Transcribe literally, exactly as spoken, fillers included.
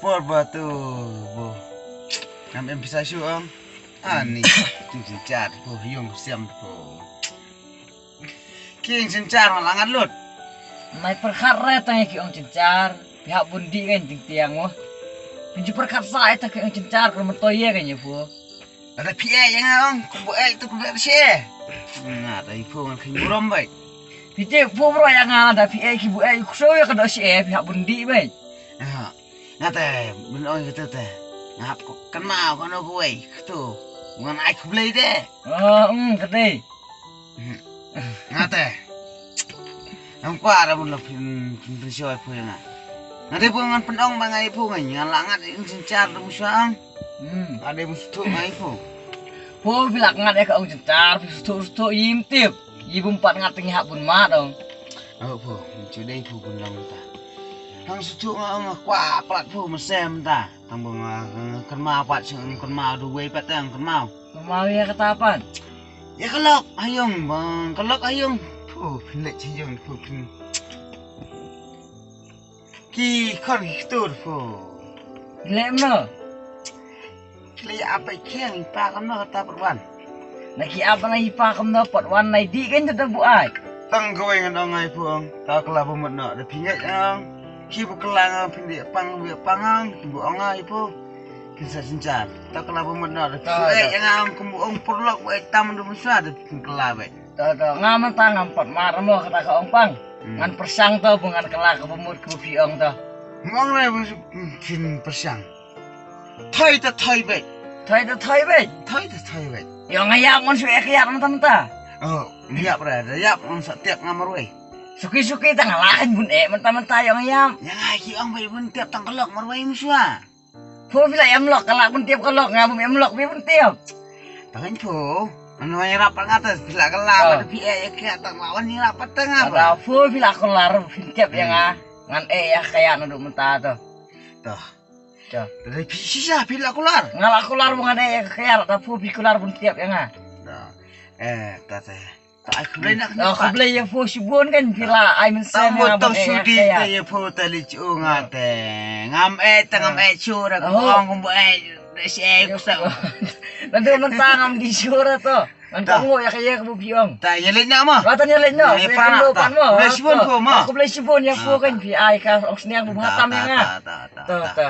Por ba tu bo. Ngam em pisa shu ong. Ani tu jinjar bo yung siam bo. King jinjar ma langat lut. Mai perkhat re tang ki ong jinjar. Pihak bundi kan jing tiang mo. Pinju perkhat sa ita ki ong jinjar ko mentoi ye kan ye bo. Ada phi eh yang ong ko bo eh tu ko bo eh. Nga ta ipo ngan khin burom bai. Phi te bo bro yang nga da phi eh ki bo eh ku so ya ka do si eh pihak bundi bai. Nga te, men ong kata te. Ngap ko kena ko no ko wei kata. Ngan ai ko blei te. Oh, hmm, kata. Nga te. Ang kwa ra mun lo pin pin pin sio ai phu nga. Nga te phu ngan pen ong ba ngai phu ngai ngan la ngat in sin char dum shuang. Hmm. Ade mustu ngai phu. Phu bilak ngat e ka ong sin char phu stu stu yim tip. Yi bum pat ngat tengi hap bun ma dong. Au phu, chu dei phu bun long ta. Hang sutu nga ong kwah plat phu mesem ta. Tang bung kynmaw pat sing kynmaw duwei pat tang kynmaw. Kynmaw ïa kata pat. Ïa ka lok ha ïung bang ka lok ha ïung. Phu phin leit ha ïung phu phin. Ki khon ki ktur phu. Lem no. Ki leit ap ai khiang i pa kam no kata pat wan. Na ki ap na i pa kam no pat wan na i di kan tu da bu ai. Tang kawei ngan ong ai phu ong. Ta kala bu mut no da phi ngeit ong. Ki bu kala ngan phin di pang bu pang ong ki bu ong ai phu. Kin sa sinchar. Ta kala bu mut no da phi ngeit ong kum bu ong purlok bu ai tam du muswa da phin kala bai. To to nga man ta ngam pat mar mo kata ka ong pang. Hmm. Ngan persang to bu ngan kala ka bu mut ku phi ong to. Mong re bu phin persang. Thoi ta thoi bai. Thoi ta thoi bai. Thoi ta thoi bai. Yo nga yap ngan su ek yap menta menta. Oh, yap ra da yap ngan sa tiap nga marwei. Suki suki ta nga la kan bun ek menta menta yo nga yap. Ya nga ki ong bai bun tiap tang kelok marwei muswa. Phu phi la em lok ka la bun tiap ka lok nga bun em lok phi bun tiap. Tang phu. Anu ai rap pat nga ta phi la ka la ba phi eh ya kia tang la wan ni rap pat tang nga ba. Phu phi la kular phi tiap ya nga. Ngan eh ya kaya na du menta to. To. To. Dari phi sisa phi la kular. Nga la kular bu ngan eh ya kaya ta phu phi kular bun tiap ya nga. To. Eh ta te. Ai khublei nak. Khublei ïa phu shibun kan phi la ai mynsiem. Tang mo tang sudi te ïa phu ta li chu nga te. Ngam eh ta ngam eh chu ra ko ong kum eh. Shi eh ku sa. Nanti mentang ngam di chu ra to. Nanti ngo ïa ka ïa ka bu phi ong. Ta ïa leit na ma. Wa ta ïa leit na. Ïa pan mo. Khublei shibun phu ma. Khublei shibun ïa phu kan phi ai ka ong sniang bu ha tam ïa nga. Ta ta ta.